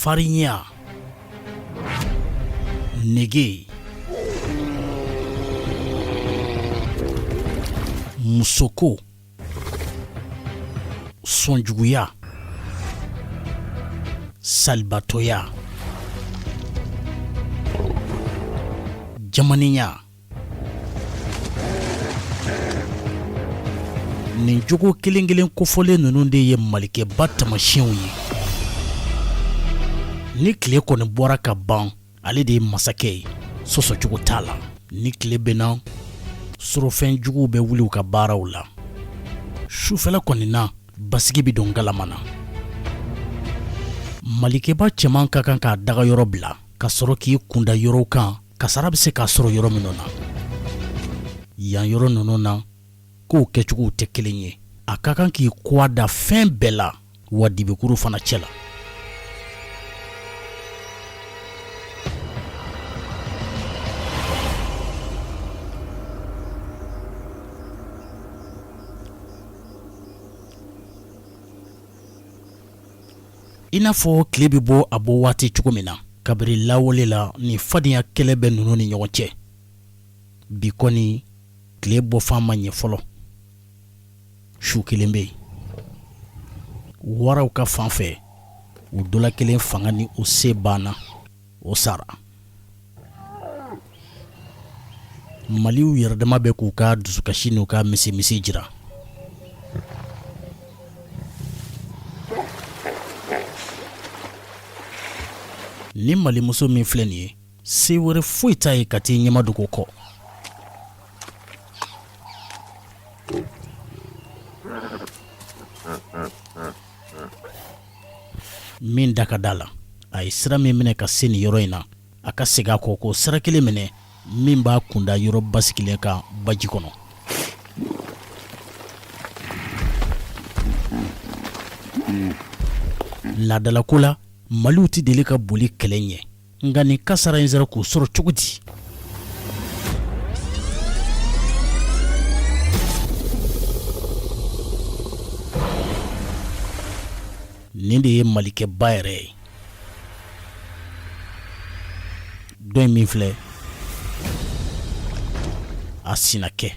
Farinya, nege, musoko, sɔnjuguya, salibatɔya, jamanenya. Nin jogo kelen kelen kofɔlen ninnu de ye malikɛba taamasiyɛnw ye. Ni tile kɔni bɔra ka ban, ale de ye masakɛ ye, sɔsɔcogo t'a la. Ni tile binna, surɔfɛn juguw bɛ wuli u ka baaraw la. Sufɛla kɔni na, basigi bɛ don galama na. Malikɛba cɛman ka kan k'a dagayɔrɔ bila ka sɔrɔ k'i kunda yɔrɔw kan kasara bɛ se k'a sɔrɔ yɔrɔ minnu na. Yan yɔrɔ ninnu na, kow kɛcogow tɛ kelen ye. A ka kan k'i kɔgɔ da fɛn bɛɛ la, wa dibikuru fana cɛ la. I n'a fɔ tile bɛ bɔ a bɔ waati cogo min na, kabiri lawale la ni fadenya kɛlɛ bɛ ninnu ni ɲɔgɔn cɛ. Bi kɔni tile bɔfan ma ɲɛ fɔlɔ, su kelen bɛ yen. Waraw ka fan fɛ, u dɔ la kelen fanga ni u se banna, o sara. Maliw yɛrɛdama bɛ k'u ka dusukasi n'u ka misimisi jira. Ni malimuso min filɛ nin ye, se wɛrɛ foyi t'a ye ka t'i ɲɛmadogo kɔ. Min da ka d'a la, a ye sira min minɛ ka se nin yɔrɔ in na, a ka segin a kɔ k'o sira kelen minɛ min b'a kunda yɔrɔ basigilen kan baji kɔnɔ. Laadalako la, Maliw tɛ deli ka boli kɛlɛ ɲɛ, nka nin kasara in sera k'u sɔrɔ cogo di? Nin de ye malikɛba yɛrɛ ye. Dɔ in min filɛ, a sinakɛ.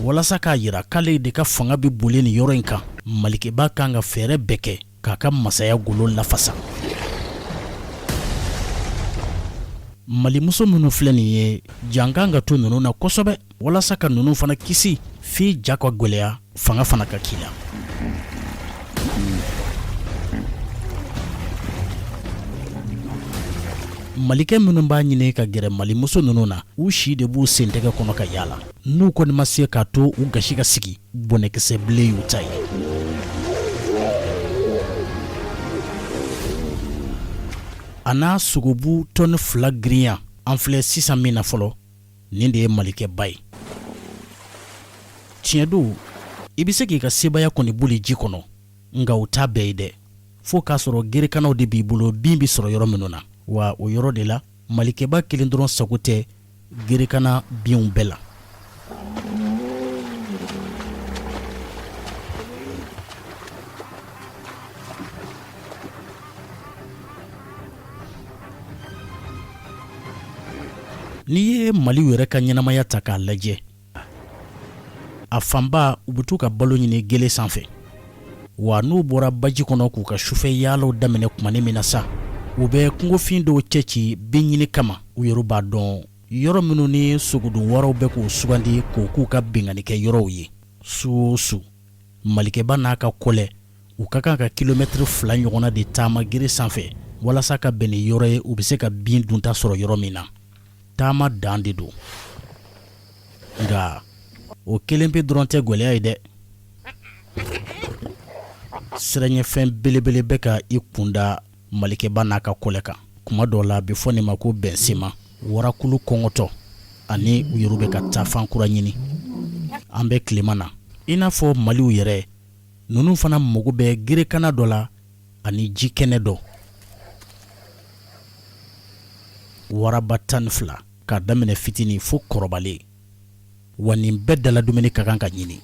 Walasa k'a jira k'ale de ka fanga bɛ boli nin yɔrɔ in kan, malikɛba kan ka fɛɛrɛ bɛɛ kɛ k'a ka masaya golo lafasa. Malimuso minnu filɛ nin ye, jan kan ka to ninnu na kosɛbɛ walasa ka ninnu fana kisi f'i ja ka gɛlɛya, fanga fana ka k'i la. Malikɛ minnu b'a ɲini ka gɛrɛ malimuso ninnu na, u si de b'u sentɛgɛ kɔnɔ ka yaala. N'u kɔni ma se k'a to u gasi ka sigi, bɔnɛkisɛ bilen y'u ta ye. A n'a sogobu tɔni 2 girinya, an filɛ sisan min na fɔlɔ, nin de ye malikɛba ye. Tiɲɛ don, i bɛ se k'i ka sebaaya kɔni boli ji kɔnɔ, nka o t'a bɛɛ ye dɛ, fo k'a sɔrɔ gerekanaw de b'i bolo bin bɛ sɔrɔ yɔrɔ minnu na. Wa o yɔrɔ de la, malikɛba kelen dɔrɔn sago tɛ gerekana binw bɛɛ la. N'i ye Maliw yɛrɛ ka ɲɛnamaya ta k'a lajɛ, a fanba u bɛ t'u ka balo ɲini gele sanfɛ. Wa n'u bɔra baji kɔnɔ k'u ka sufɛ yaalaw daminɛ tumani min na sa, u bɛ kungofin dɔw cɛci bin ɲini kama. U yɛrɛ b'a dɔn yɔrɔ minnu ni sogodun waraw bɛ k'u sugandi k'o k'u ka binkannikɛ yɔrɔw ye. Su o su, malikɛba n'a ka kɔlɛ u ka kan ka kilomɛtiri 2 ɲɔgɔnna de taama gere sanfɛ walasa ka bɛn ni yɔrɔ ye u bɛ se ka bin dunta sɔrɔ yɔrɔ min na. Taama dan de don, nka o kelen pe dɔrɔn tɛ gɛlɛya ye dɛ. Siranɲɛfɛn belebele bɛ ka i kunda malikɛba n'a ka kɔlɛ kan. Kuma dɔw la a bɛ fɔ nin ma ko bɛnsema, warakulu kɔngɔtɔ ani u yɛrɛ bɛ ka taafan kura ɲini. An bɛ tilema na, i n'a fɔ maliw yɛrɛ, ninnu fana mago bɛ gerekana dɔ la ani ji kɛnɛ dɔ. Waraba 12 k'a daminɛ fitinin fo kɔrɔbalen, wa nin bɛɛ dala dumuni ka kan ka ɲini.